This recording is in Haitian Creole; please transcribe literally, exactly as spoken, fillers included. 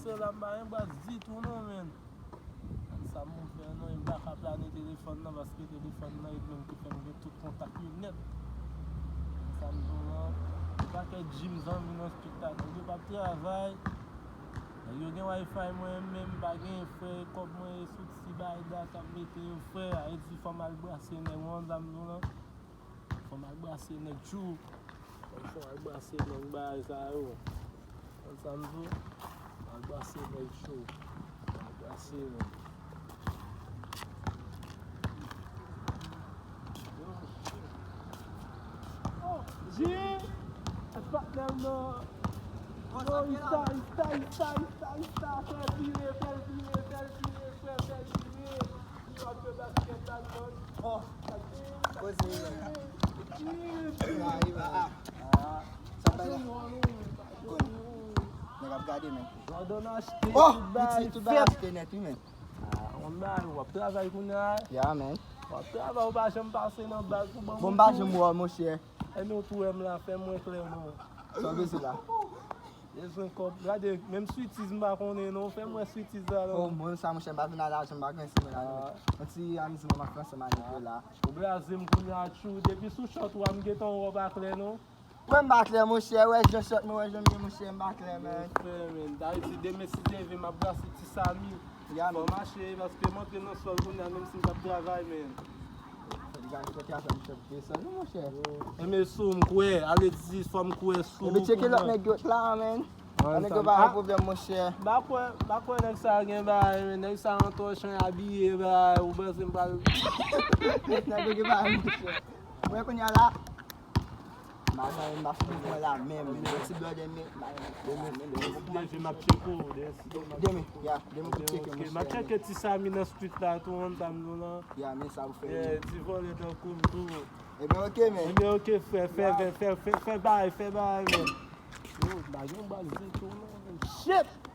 Se la m pa gen bras ditou non, men. Sa m fè non, e m pa ka plane telefòn nan, paske telefòn nan e menm ki fè m gen tout kontak yo nèt. Sa m di w lan, yon pakèt jim zanmi nan street la, nèg yo p ap travay. Nèg yo gen Wi-Fi, mwen menm m pa gen, frè, kòb mwen e sou ti bay dat ap mete yo, frè, a e di fò m al brase nèg, ou konn sa m di w lan. Fò m al brase nèg tjou. Fò m al brase nèg bagay sa yo. Konn sa m di w? Al brase nèg tjou. Al brase nèg. Jim! Patnè m nan. Yo, ista, ista, ista, ista, ista, fè l vire, fè l vire, fè l vire, frè, fè l vire. Li ap jwe baskèt la, li ban. Oh. Koze. Jim! Sa bay la. Nèg ap gade, men. Jordan achte, oh, tout bagay, pitit, tout bagay fèt. Achte nèt, wi, men. Ah, on bagay, w ap travay kounye a? Ya, men. W ap travay, ou pa janm pase nan baz pou ban. Bon, m pa janm wè w, monchè. Enben, ou tou wè m la, fè mwen klè non. Sa w bezwen la? Bezwen kòb. Gade, menm switiz m pa konnen non, fè mwen switiz la non. Oh, moun sa, monchè, m pa vin a lajan, m pa gen simen la non. Ah. Yon ti amizman m ap fè ansanm avèk yo la. Ou blaze m kounye a tjou, depi sou short ou a m gentan wè w pa klè non. Mwen m pa klè, monchè, wè jan short mwen, wè jan m ye, monchè, m pa klè, man. Frè, men, ta vle di demen si Dye vle, m ap brase ti Sami. Ya, fò men. Mache, paske m antre nan sòl kounye a, menm si m t ap travay, men. Fò li gade fè travay, monchè, pou fè sòl, wi, monchè. Enben sou m kwè, ale di fò m kwè sou. Epi tcheke lòt nèg yo la, man. Nèg yo pa gen pwoblèm, monchè. M pa kwè, m pa kwè nèg sa gen bagay, men nèg sa an tòchan abiye, bagay, ou panse m pral. Nèg yo gen bagay, monchè. Mwen kounye a la. Madanm m ap fini mwen la menm, men yon ti blòdè men. Demen, demen, demen, m ap tcheke w, demen, demen, ya, demen pou tcheke, monchè. M ap tcheke ti Sami nan street la tou, an tann nou lan. Ya, men sa pou fè. Yeah, ti vòlè tankou m tou. Ebyen, oke, men. Ebyen, oke, frè, fè, fè, fè, fè, fè bagay, fè bagay, men. Yo, m pa gen bal ditou, non, men. Shit!